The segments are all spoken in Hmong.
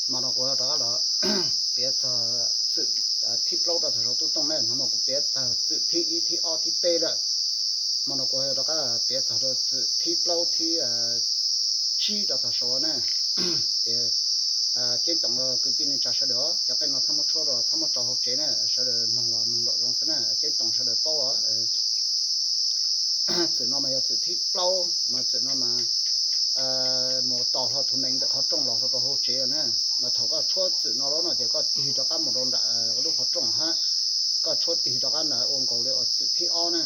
Hmo no kuv rov qab los piav txog txwm thib plaub rau thaum saud tub tooj ne, hnub no kuv piav txog txwm thib ib, thib ob, thib peb lawm. Hmo no kuv rov qab piav txog rau txwm thib plaub, thib tsib rau thaum saud ne. Tias ceeb toom kwv tij neej tsa sawv daws, cov qeej no txhob muab tshuab, txhob muab tso hauv tsev ne, sawv daws noog los noog lom zoo xwb na, ceeb toom sawv daws paub os. Txwm no mas yog txwm thib plaub mas txwm no mas mus tos hlo tus nees ntawm qhov rooj los rau hauv tsev na. Mas thaum koj tshuab txwm no lawm no ces koj tig rov qab mus rau nram lub qhov rooj hab, koj tshuab tig rov qab ntawd ua nkaus li uas txwm thib ob na.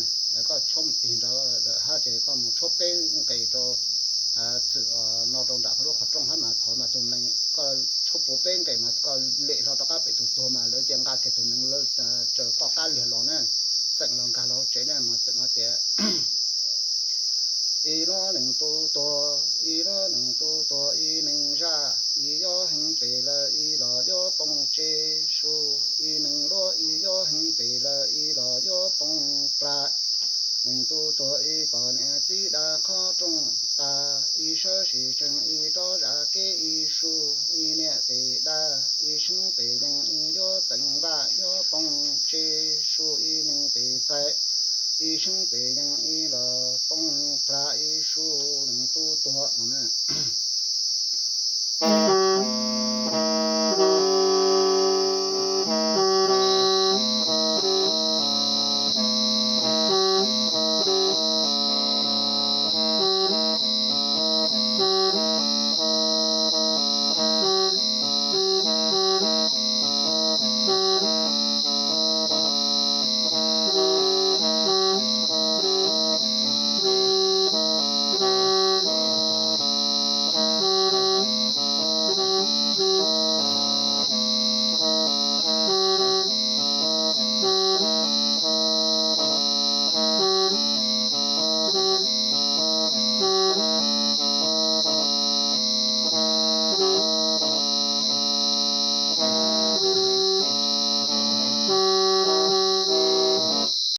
Koj tshuab tig nrad lawm hab ces koj mus tshuab peb nqes rau txwm no rau nram lub qhov rooj hab mas thaum mas tus nees, koj tshuab puv peb nqes mas koj lem hlo rov qab pem tus tuag mas lawv cia nqa kiag tus nees lawv raws koj qab liag los na, txeem los nkag los hauv tsev na. Mas txwm no tias ib lub nees tub tuag, ib lub nees tub tuag ib nees zaj, ib yob heev pem lawm ib los yuav poob tseb su, ib nees luab ib yob heev pem lawm ib los yuav poob plag. Nees tub tuag ib pom niam txiv dab qhov rooj tag, ib sawv sim tsees ib rov zam kev ib su, ib niam pem dab ib seeb pem yees ib yuav txeem vaj yuav poob tseb su, ib nees pem txais ib seeb pem yees ib los poob plag ib su, nees tub tuag no na.